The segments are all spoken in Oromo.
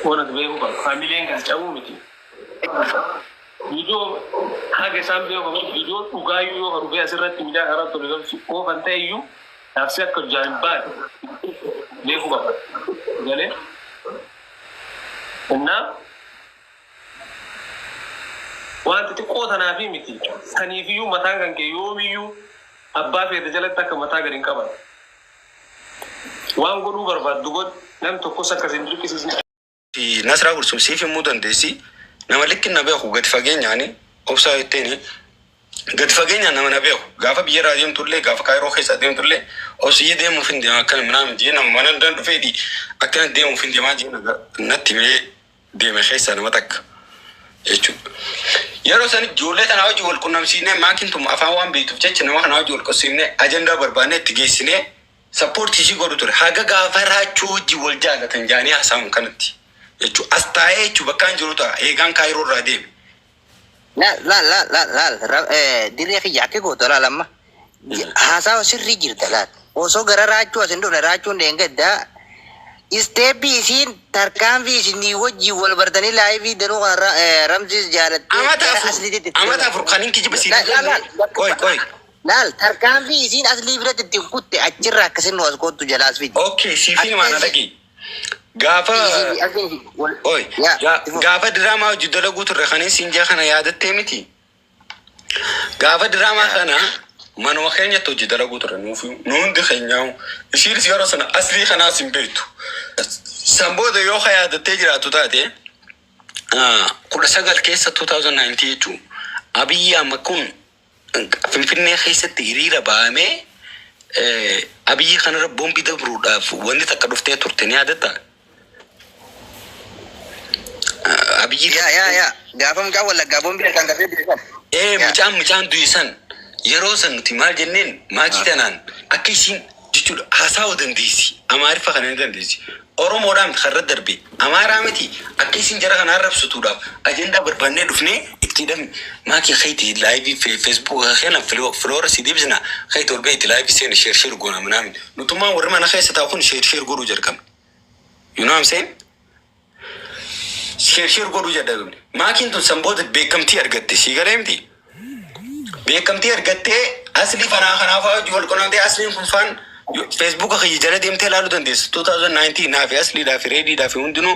Waan ati beekuu qabdu hamileen kan cabuu miti. Viidiyoo haga isaan beeku qaban viidiyoo dhugaayyuu yoo dhufee asirratti miidiyaa kanarratti ol galchu oofan ta'e iyyuu nafsi akka hojjaa hin baane beekuu qaban. Galee innaa wanti xiqqoo tanaafi miti saniifiyyuu mataan kan kee yoomiyyuu abbaa feete jalatti akka mataa gadi hin qaban. Waan godhuu barbaaddu godhi, nam tokkos akka sin dirqisiisne. Nasraa Gursum siif himuu dandeessi. Nama likkin na beeku gadi fageenyaani obsaa jetteeni gadi fageenyaan nama na beeku gaafa biyya irraa deemtullee gaafa kaayiroo keessa deemtullee obsiyyee deemuuf hin deema akkana minaamin jee nama mana dan dhufeeti akkana deemuuf hin deemaa jee natti himee deeme keessaa nama takka jechuudha. Yeroo san ijoollee tanaa wajjin wal qunnamsiisnee maakiin tun afaan waan beektuuf jecha nama kanaa wajjin wal qunnamsiisnee ajandaa barbaannee itti geessinee sappoortii ishii godhu ture. Haga gaafa raachuu wajjin wal jaalatan jaanii haasa'an kanatti jechuudha. As taa'ee jechuudha bakka hin jiru ta'a eegaan kaayiroo irraa deeme. Laal laal laal laal laal dirree kiyya akka gootu laal amma haasawa sirrii jirta laal osoo gara raachuu as hin dhufne raachuun dheengaddaa isteeppii isiin tarkaanfii isinii wajjin wal bartanii laayivii danuu kana ramsiis jaalattee Amata gara 4 asliititti itti amata dabalte. 4 kan hin kijiba siin Laal hin laal jenne. laal Qoy qoy. laal tarkaanfii isiin aslii biratti ittiin kutte achirraa akkasin nu as koottu jalaas fidi. Okay, siifin maana Akka dhagi. Gaafa isii fi asliin fi wal Oi, yaa itti fufi. gaafa diraamaa hojii dalaguu turre kanin siin jee kana yaadattee miti. Gaafa diraamaa kana manuma keenyatti hojii dalaguu turre nuufi nu hundi keenyaa ishiinis yeroo sana aslii kanaas hin beektu. San booda yoo ka yaadattee jiraattu taate 19 keessa 2019 jechuun Abiyyi Ahmad kun Finfinnee keessatti hiriira bahamee Abiyyi kanarra boombii dabruudhaaf wanni takka dhuftee turte ni yaadatta? Abiyyi Yaa yaa yaa gaafa mucaa wallaggaa boombii kan gafee beekan. Ee Yaa. mucaan du'e san yeroo san nuti maal jenneen maakii tanaan akka isiin jechuudha haasa'uu dandeessi Amaariffa kana ni dandeessi Oromoodhaa miti karra darbe Amaaraa miti akka isiin jara kana arrabsituudhaaf ajandaa barbaannee dhufnee itti hidhamne maakii keeti laayivii feesbuuka keena filoora si deebisna keeti ol beeti laayivii seeni sheer sheer goona minaamin nutummaan warri mana keessa taa'u kun sheer sheer godhuu jalqabne, you know what I'm saying? Sheer sheer godhuu jalqabne. Maakiin tun san booda beekamtii argatte, sii galee miti? Beekamtii argattee aslii fanaa kanaaf hojii wal qunnamtee asliin kun faan feesbuuka kiyya jala deemtee ilaaluu dandeessa. 2019 naa fi asliidhaa fi reediidhaa fi hundinuu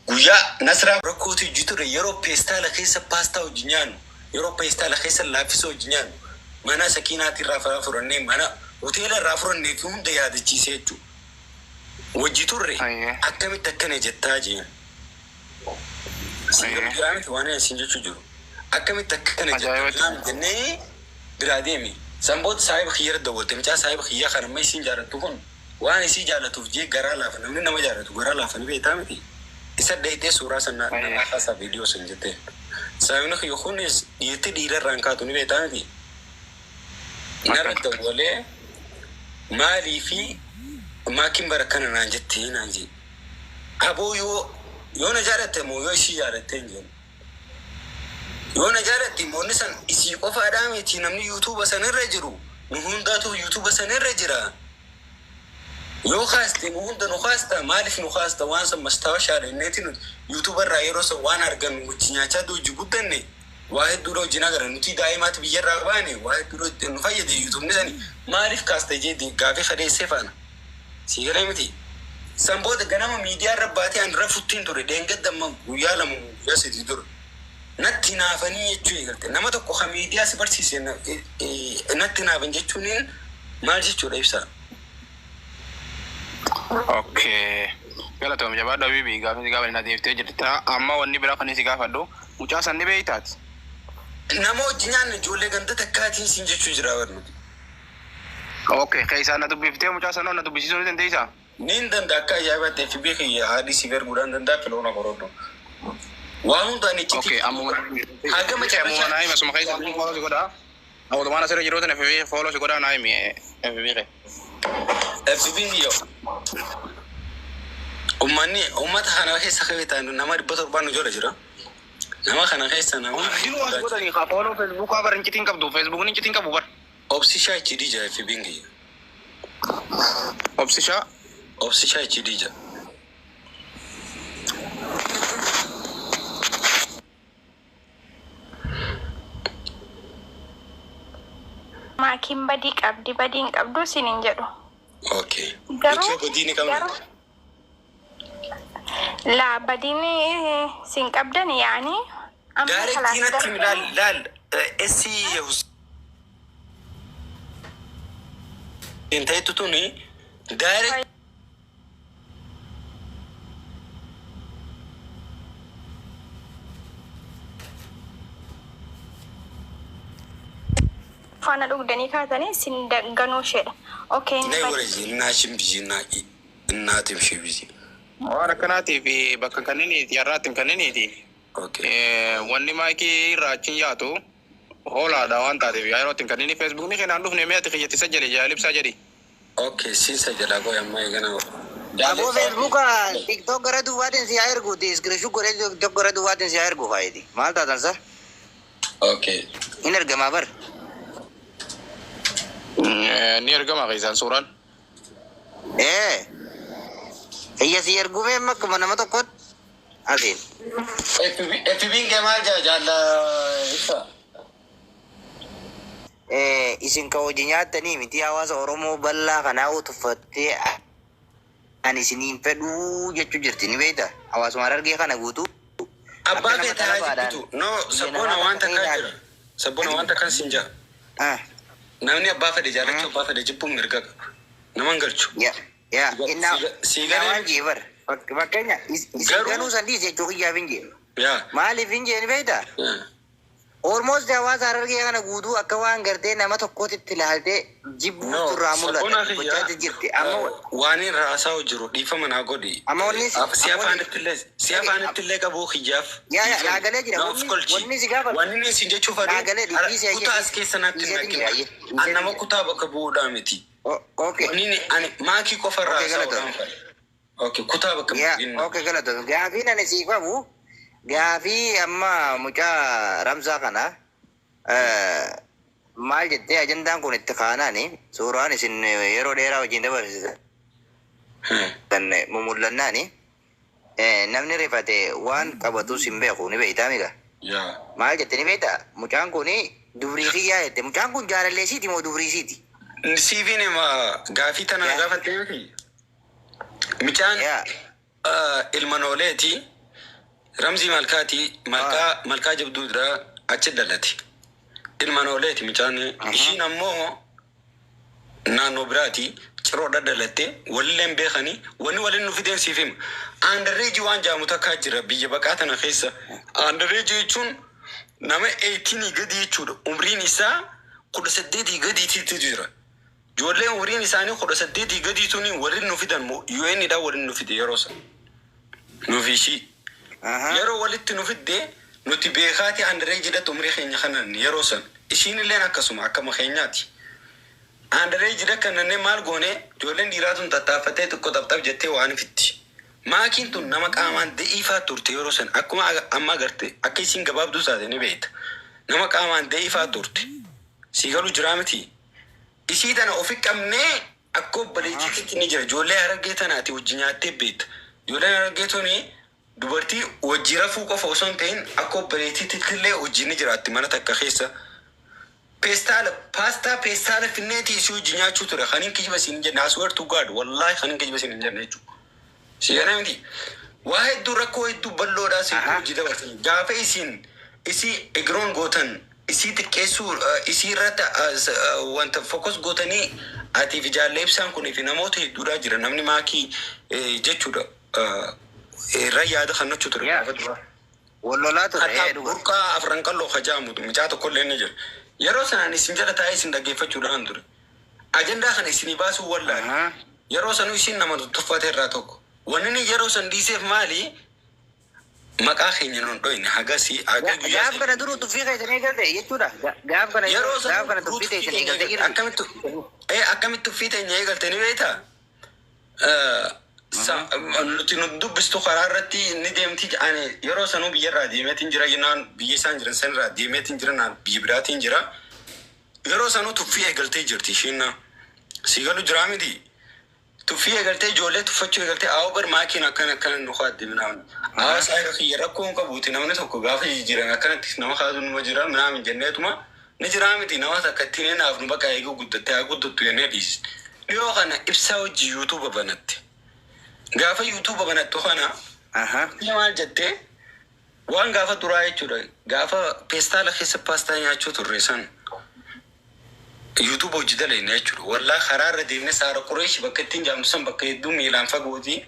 guyyaa Nasraa rakkootu hojii ture yeroo peestaala keessa paastaa hojii nyaannu yeroo peestaala keessa laaffisoo hojii nyaannu mana sakiinaatti irraa faa furannee mana hoteela irraa furannee fi hunda yaadachiisee jechuudha. Wajji turre Ayyee. akkamitti akkana jettaa jeen. Siin galu jiraa miti waan ani siin jechuu jiru. Akkamitti akkana jettaa Ajaa'ibatti. naan jennee biraa deemi. San booda saahiba kiyyarra dawwalte mucaa saahiba kiyyaa kan amma isiin jaalattu kun waan isii jaalatuuf jee garaa laafa namni nama jaalatu garaa laafa ni beektaa miti. Isa dhayxee suuraa san na Ayyee. naa kaasaa viidiyoo san jetteen. Saahibni kiyya kunis dhiirti dhiira irraan kaatu ni beektaa miti. Narra Akkam. dawwalee maalii fi maakiin bara akkana naan jettee naan jee. Aboo yoo na jaalatte moo yoo ishii jaalatte hin jennu. Yoo na jaalatte moonni san isii qofaadhaa miti namni yuutuuba sanirra jiru nu hundaatu yuutuuba sanirra jira. Yoo kaaste nu hunda nu kaasta, maaliif nu kaasta? Waan san mastaawashaadha inneeti nuti yuutuuba irraa yeroo san waan argannu wajji nyaachaa hojii guddanne waa hedduudha wajjin agarra nuti daa'imaatti biyya irraa baane waa hedduudha nu fayyade yuutuubni sani maaliif kaasta jee gaafii kadeessee faana. Sii galee miti. San booda ganama miidiyaa irra baatee ani rafuttiin ture dheengadda amma guyyaa 2 guyyaa 3 dura. Natti naafanii jechuu eegalte. Nama tokko kan miidiyaa si barsiise natti naafan jechuun maal jechuudha ibsaa? Okay. Galatoom, jabaadhu Habibi, gaafa si gaafa na deeftee jirta. Amma wanni biraa kan si gaafadhu mucaa san ni beektaati? Nama hojii nyaanne ijoollee ganda takkaatiin siin jechuu jira bar nuti. Okay, keessaa na dubbiftee mucaa sanoo na dubbisiisuu ni dandeessaa? Niin danda'a, akka ajaa'ibaatti FB kiyya haadhi siif erguudhaan danda'a filoona korodhu. Waa hundaan iccitii Okay, ammuma haga ammuma macarrashaa naa himi asuma keessa follow si godhaa. Awwalumaan asirra jiru tan FB follow si godhaa naa himi FB kee. FB kiyya ummanni ummata kana keessa kabeetaan nama 700 nu jala jira. Nama kana keessa nama Hundinuu as godhanii kaa follow Facebookaa bar incitiin qabdu Facebookni incitiin qabu bar. Obsishaa HD jira FB kiyya. Obsishaa. Obsishaa HD jira. Maakiin badii qabdi, badii hin qabdu siin hin jedhu. Okay. Garuu Nuti badii ni qabna. Garuu laa, badiin siin qabdan yaani amma Directly kalaas natti himi, laal gartanii laal essi Hussein ta'etu tuni direct faana dhugdanii kaatanii sin ganuu isheedha. Okay, inni Nay badii. ወረጂ እናሽም ቢዚ እና እናትም ሺ ቢዚ። Waan akkanaatiif bakka kanniniiti har'aatti kanniniiti. Okay. Wanni maayikii irraa achiin yaatu hoolaadha waan taateef yeroo ittiin kannini feesbuukni keenaan dhufne mee ati kiyyatti isa jedhi jaalibsaa jedhi. Okay, sinsa jala qoy amma eegana. Aboo, Feesbuuka TikTok gara duubaatiin si haa erguuti. Iskiriishu godhee TikTok gara duubaatiin si haa ergu faayiti. Maal taatan sa? Okay. Hin ergamaa bar. Ni ergama keessaan suuraan. Ee. Iyya si ergumee amma akkuma nama tokkotti asiin. FB'n kee maal jaa jaalla ibsa? Isin ka hojii nyaattanii miti, hawaasa Oromoo bal'aa kanaa tuffattee ani isiniin fedhuu jechuu jirti, ni beekta. Hawaasuma Harargee kana guutuu. Abbaa Akka nama feete haa talabaadhaan jibbitu. No, biyya sabboona namaa waan takka takkaa ta'ee jira. Sabboona waan takkaa siin jaa. Ah, Namni abbaa fedhe jaalachuu, abbaa fedhe jibbuun mirga qaba. Nama hin galchu. Ya, ya, innaa Si innaa galee waan jee bar. Fakkeenya isin garuu ganuu san dhiise jechuu kiyyaaf hin jee. Yaa. Maaliif hin jee, ni beektaa? Almost hawaasa Harargee kana guutuu akka waan gartee nama tokkootti ilaaltee jibbuu No, turraa mul'ata. sabboona kiyya Gochaa jirti. Amma waan irraa haasa'u jiru dhiifama naa godhi. Amma wanni Si amma wanni afaanitti si afaanitti illee qabuu kiyyaaf yaa yaa dhiifama. naagalee jira. Na of Wanni kolchi. wanni si gaafatu Wanni inni isin jechuuf aduu naagalee dhiisee kutaa as keessa naatti hin dhiiseetiin jira. naqina. Ayyee An nama dhiiseetiin jira. kutaa bakka bu'uudhaa miti. Okay. Wanni inni ani maakii qofa irraa Okay, haasa'uudhaan galatoomi. fedha. Okay, kutaa bakka Yaa bu'inna. okay, galatoomi. Gaafiin ani siif qabu gaafii amma mucaa Ramsaa kana maal jettee ajandaan kun itti kaanaani suuraan isin yeroo dheeraa wajjin dabarsitan mumul'annaani namni rifate waan qabatus hin beeku, ni beektaa miga. Yaa. Maal jette, ni beektaa? Mucaan kun dubrii kiyyaa jette. Mucaan kun jaalallee siiti moo dubrii siiti? Siifiin hima gaafii tana Yaa. gaafattee miti. Mucaan Yaa. ilma nooleeti. Ramzii Malkaati, malkaa malkaa jabduu irraa achi dhalate. Ilma nooleeti mucaan. Ishiin ammoo naannoo biraati, ciroodha dhalatte, walillee beekanii. Wanni waliin nu fideen siif hima. Underage waan jaamu takkaa jira biyya baqaa tana keessa. Underage jechuun nama 18 gadi jechuudha. Umriin isaa 18 gadiitiitu jira. Ijoolleen umriin isaanii 18 gadii tuni waliin nu fidan UN dhaan waliin nu fide yeroo sana. Nuuf ishii. Yeroo walitti nu fidde nuti beekaati underage jedhatu umrii keenya kanan yeroo san. Ishiin illeen akkasuma akkama keenyaati. Underage jedha kanannee maal goone, ijoolleen dhiiraa tun tattaaffattee xiqqoo xapxap jettee waan fitti. Maakiin tun nama qaamaan da'iifaa turte yeroo san, akkuma amma agarte akka isiin gabaabduu taate ni beekta. Nama qaamaan da'iifaa turte. Sii galuu jiraa miti. Isii tana ofi qabnee akka obboleettiitti ni jira. Ijoollee Harargee tanaati wajji nyaattee beekta. Ijoolleen Harargee tuni dubartii wajji rafuu qofa osoo hin ta'in akka obboleettiitti illee wajji ni jiraatti mana takka keessa. Peestaala paastaa peestaala finneeti isii wajji nyaachuu ture. Kaniin kijiba siin hin jenne, I swear to God, wallahi kaniin kijiba siin hin jenne jechuudha. Si kana miti. Waa hedduu, rakkoo hedduu bal'oodhaa si hojii dabarsan. Gaafa isin isii ignore gootan, isii xiqqeessuu, isii irratti wanta focus gootanii, ati fi jaallee ibsaan kunii fi namoota hedduudhaa jira, namni maakii jechuudha irra yaada kan nachuu ture Yaa. gaafa duraa. Wal lolaa ture Hatta ee dhuga. Burqaa afran qalloo kajaamutu mucaa tokkollee ni jira. Yeroo sanaan isin jala taa'ee isin dhaggeeffachuudhaan ture. Ajandaa kana isinii baasuu wallaale. Yeroo sanuu isin nama tuffate irraa tokko. Wanni inni yeroo san dhiiseef maali? Maqaa keenya nun dhoyne hagasii haga guyyaa Gaaf kana duruu tuffii keessan eegalte jechuudha. Gaaf kana yeroo gaaf sanuu kana duruu tuffii tuffii teessan keenya eegalte eegalte. jirti. Akkamitti tuffii teenya eegalte ni beektaa? Nuti nu dubbistu karaa irratti ni deemti. Ani yeroo sanuu biyya irraa deemeetiin jira, naan biyya isaan jiran san irraa deemeetiin jira, naan biyya biraatiin jira. Yeroo sanuu tuffii eegaltee jirti ishiin. Si galu jiraa miti? Tuffii eegaltee, ijoollee tuffachuu eegaltee, aawwa bar maakiin akkana akkana nu kaadde minaamin. Hawaasa akka kiyya rakkoo hin qabuuti, namni tokko gaafa jijjiiran akkanatti nama kaadu numa jira minaamin jenneetuma Ni jiraa miti, nama takka ittiin hin haafnu, bakka eeguu guddatte haa guddattu jennee dhiisne. Dhiyoo kana ibsaa hojii YouTube banatte. Gaafa YouTube banattu kana maal jettee, waan gaafa duraa jechuudha. Gaafa peestaala keessa paastaa nyaachuu turre san YouTube hojii dalagne jechuudha. Wallaa karaa irra deemne, Saara Qureeshi bakka ittiin jaamtu san, bakka hedduu miilaan fagooti.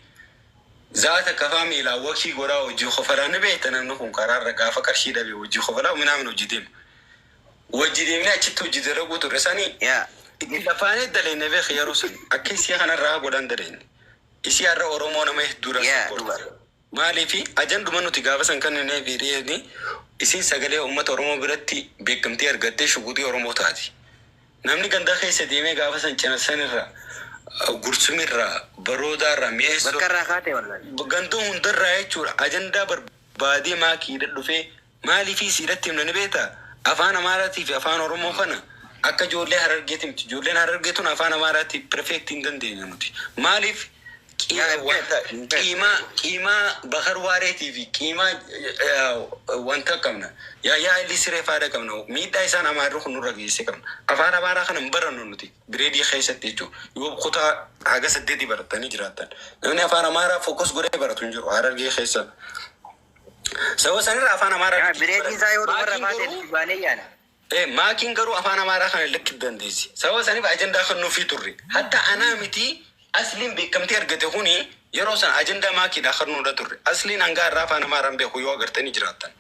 Zaata kafaa miilaan wakii godhaa hojii kofaraa ni beekta, namni kun karaa irra gaafa qarshii dhabe hojii kofaraa minaamin hojii deema. Hojii deemnee achitti hojii dalaguu turre sanii itti lafaanee dalagne beek. Yeroo sun akka isii kanarraa godhan dalagne. Isii har'a Oromoo nama hedduudha support. Maaliifi ajanduma nuti gaafa san kan inni fi isiin sagalee uummata Oromoo biratti beekamtii argattee shuguxii Oromoo taati. Namni ganda keessa deemee gaafa san cina sanirra, Gursumirraa, Baroodaarraa, Mi'eessoo Bakka irraa kaate wallahi. Gandoo hundarraa jechuudha, ajandaa barbaadee maakiidha dhufee. Maaliifi siidhatti himna ni beektaa? Afaan Amaaraatii fi afaan Oromoo kana akka ijoollee Harargeeti miti. Ijoolleen Harargee tun afaan Amaaraatii perfect hin dandeenye nuti. Maaliif wanta qiimaa Bakar Waareetii fi qiimaa wanta qabna. Yaa illi siree faada qabna. Miidhaa isaan Amaarri kun nurra geesse qabna. Afaan Amaaraa kana hin barannu nuti grade keessatti jechuudha. Yoo kutaa haga 8 baratanii jiraatan. Namni afaan Amaaraa focus godhee baratu hin jiru Harargee keessa. Sababa sanirra afaan Amaaraa Yaa bireetiin isaa yoo dubarra Maakiin faate garuu baanee yaana. Maakiin garuu afaan Amaaraa kana lakki dandeessi. Sababa saniif ajandaa kan nuufii turre. Hatta anaa miti, asliin beekamtii argate kuni yeroo san ajandaa maakiidhaa kan nuudha turre. Asliin hanga har'aa afaan Amaaraan beeku yoo agartanii jiraattan.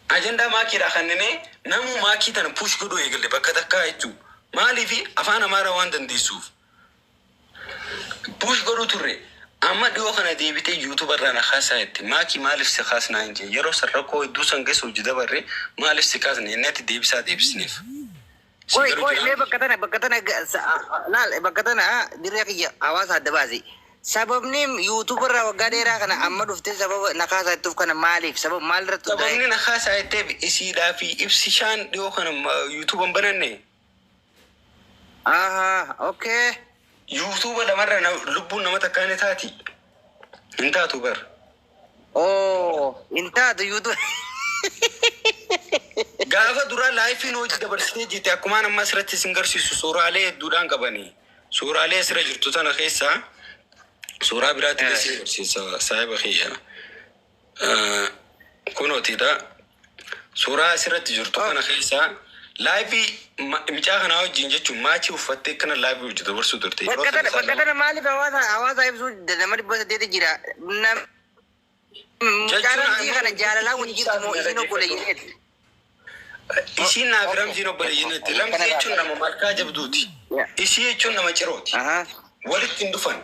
Ajandaa maakiidhaa kanneen namuu maakii tana push godhuu eegalle bakka takkaa jechuudha. Maaliif afaan Amaaraa waan dandeessuuf. Push godhuu turre. Amma dhiyoo kana deebitee YouTube irraa na kaasaa jette. Maakii, maaliif si kaasnaa hin jee. Yeroo san rakkoo hedduu san keessa hojii dabarre, maaliif si kaasne inni ati deebisaa deebisneef. Si Qoy garuu qoy jira. Mee bakka tana laal, bakka tana dirree kiyya hawaasa adda baasi. Sababni YouTube irraa waggaa dheeraa kana amma dhuftee sababa na kaasaa jettuuf kana maaliif, sababa maal irratti hundaa'e? Sababni na kaasaa jetteef isiidhaa fi ibsishaan dhiyoo kana YouTube hin bananne. Ahaa, okay. YouTube lamarra lubbuun nama takkaa ni taati. Hin taatu bar. Oh, hin taatu YouTube. Gaafa duraa liveiin hojii dabarsitee jirti, akkumaan amma asirratti isin garsiisu suuraalee hedduudhaan qabanii. Suuraalee asirra jirtu tana keessaa suuraa biraatti isin garsiisa, saahiba kiyya. Kunootiidha. Suuraa asirratti jirtu kana keessaa live micaa kanaa wajjin jechuun maachii uffattee kana live hojii dabarsuu turte. Yeroo Bakka tana sana bakka tana maaliif hawaasa ibsuu, nama 800 jira. Nam mucaa Ramzii kana jaalalaa wajjin jirtu moo isiin obboleeyyineeti? Isiin naaf Ramziin obboleeyyineetti. Ramzii jechuun nama malkaa jabduuti. Isii jechuun nama cirooti. Walitti hin dhufan.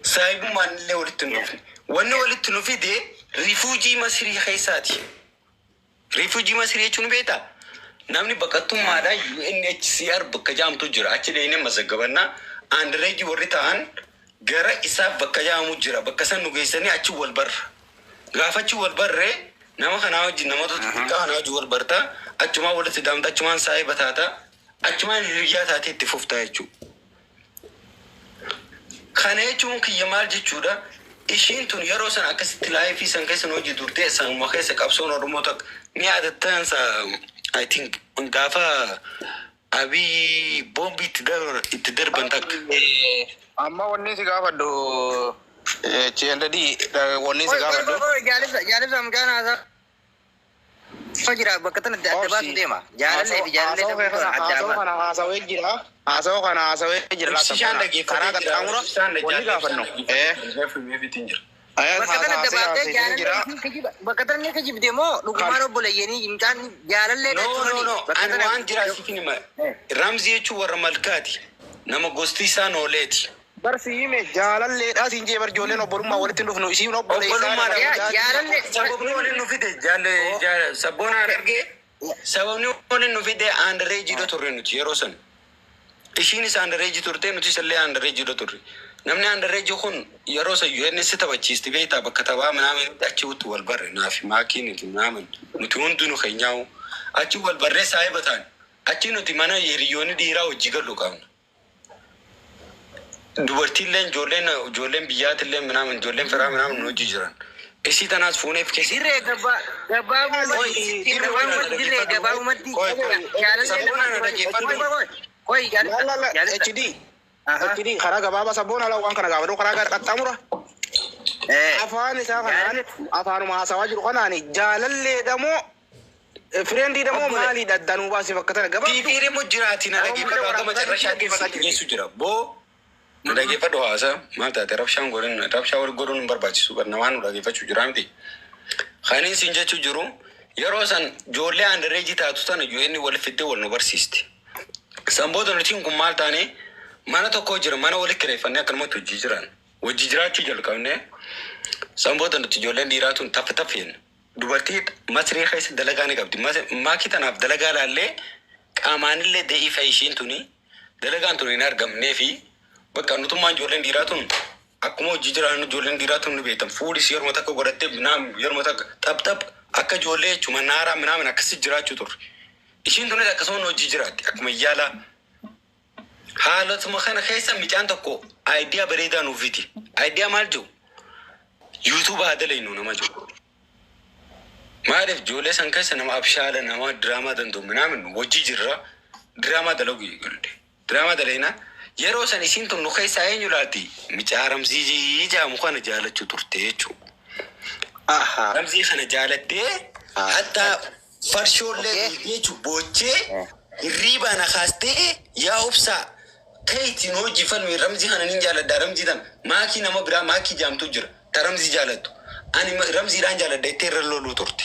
Saahibummaan illee walitti hin dhufne. Wanni walitti nu fide refugee Masirii keessaati. Refugee Masirii jechuun beektaa? Namni baqattummaadhaan UNHCR bakka jaamtu jira. Achi deemnee mazaggabannaa. Underage warri ta'an gara isaaf bakka jaamu jira. Bakka san nu geessanii achi wal barra. Gaafa achi wal barree nama kanaa wajjin, namoota xixiqqaa kanaa wajjin wal bartaa, achumaan walitti daamta, achumaan saahiba taata, achumaan hiriyyaa taatee itti fuftaa jechuudha. Kana jechuun kiyya maal jechuudha? Ishiin tun yeroo san akkasitti live san keessa nu hojii turte, sanuma keessa qabsoon Oromoo takka ni yaadattansa. I think gaafa Abiy boombii itti darban takka. Amma wanni si gaafadhu, Cheendadii, wanni si Qoy qoy gaafadhu. Qoy, jaalibsa jaalibsa, mucaan haasaa jira, bakka tana adda baasu deema. Jaalallee fi jaalallee ta'uu kana adda Haasawaa baasa. kana haasawee jira. Haasawaa kana haasawee jira. Ibsishaan Karaa dhaggeeffatee jira. qaxxaamura Ibsishaan wanni gaafannu. dhaggeeffatee jira. Bakka tana adda baatee Haasawee jira. jaalallee kijiba, bakka tana ni kijibde moo dhugumaan obboleeyyanii mucaan jaalallee No, no, no. bakka Ani tana waan jira siif hima. Ramzii jechuun warra malkaati. Nama gosti isaa nooleeti. Barsi hime, jaalalleedhaa siin jee bar, ijoolleen obbolummaa walitti hin dhufnu, isiin obboleessaa. Obbolummaadha. Yaa jaalallee Sababni waliin nu fide jaalle sabboon argee, sababni waliin nu fide underage turre nuti yeroo san. Ishiinis underage turte, nutis illee underage turre. Namni underage kun yeroo san UNS taphachiisti beektaa, bakka taphaa minaamin achi wal barre, naafi maakiin fi minaamin nuti hundinuu keenyaa'u achi wal barree saahiba ta'an, achi nuti mana hiriyoonni dhiiraa hojii gallu qabna. Dubartiilleen, ijoolleen biyyaatillee minaamin, ijoolleen firaa minaamin nu hojii jiran. Isii tanaas fuuneef keessa. Dirree gabaabumatti Dirree dirree gabaabumatti Qoy, qoy. jaalallee Sabboona na dhaggeeffadhu. Qoy, qoy, qoy, La la la jaalladha. HD. HD karaa gabaabaa sabboona ala waan kana gaafadhu karaa qaxxaamura. Afaan isaa kanaan afaanuma haasawaa jiru kanaan jaalalleedha moo friendiidha moo maaliidha danuu baasii bakka tana gabaabdu. Fiifiiree moo jiraati na dhaggeeffadhu akka macarrashaatti si geessu jira. Boo na dhaggeeffadhu haasa maal taate rabshaan godhin rabshaa wal godhuun hin barbaachisu bar namaan nu dhaggeeffachuu jira miti. Kaniin siin jechuu jiru yeroo san ijoollee underage taatu tana UN wal fiddee wal nu barsiisti. San booda nutiin kun maal taane mana tokko jira mana walitti kireeffannee akkanumatti hojii jiran. Hojii jiraachuu jalqabne san booda nuti ijoolleen dhiiraa tun taffe taffe jenna. Dubartii Masrii keessa dalagaa ni qabdi. Maakii tanaaf dalagaa laallee qaamaanillee da'iifa ishiin tuni dalagaan tun hin argamnee fi bakka nutummaan ijoolleen dhiiraa tun akkuma hojii jiraannu ijoolleen dhiiraa tun ni beektan. Fuulis yeroo takka godhattee minaan yeroo takka xap xap akka ijoollee jechuudha naaraa minaamin akkasii jiraachuu turre. Ishiin tunis akkasuma hojii jiraatti akkuma yaalaa. Haalotuma kana keessa micaan tokko idea bareedaa nuuf fiti. Idea maal jiru? YouTube haa dalaynu nama jiru. Maaliif ijoollee san keessa nama abshaala nama diraamaa danda'u minaamin hojii jirra diraamaa dalagu eegalte. Diraamaa dalaynaa yeroo san isiin tun nu keessaa eenyu laati? Micaa Ramzii jedhamu kana jaalachuu turte jechuudha. Ramzii kana jaalattee hatta farshoollee jechuun boochee hirriibaa na kaastee yaa obsaa keetiin hojii falmi Ramzii kana nin jaaladha Ramzii tan maakii nama biraa maakii jaamtu jira ta Ramzii jaalattu ani Ramziidhaan jaaladha itti irra loluu turte.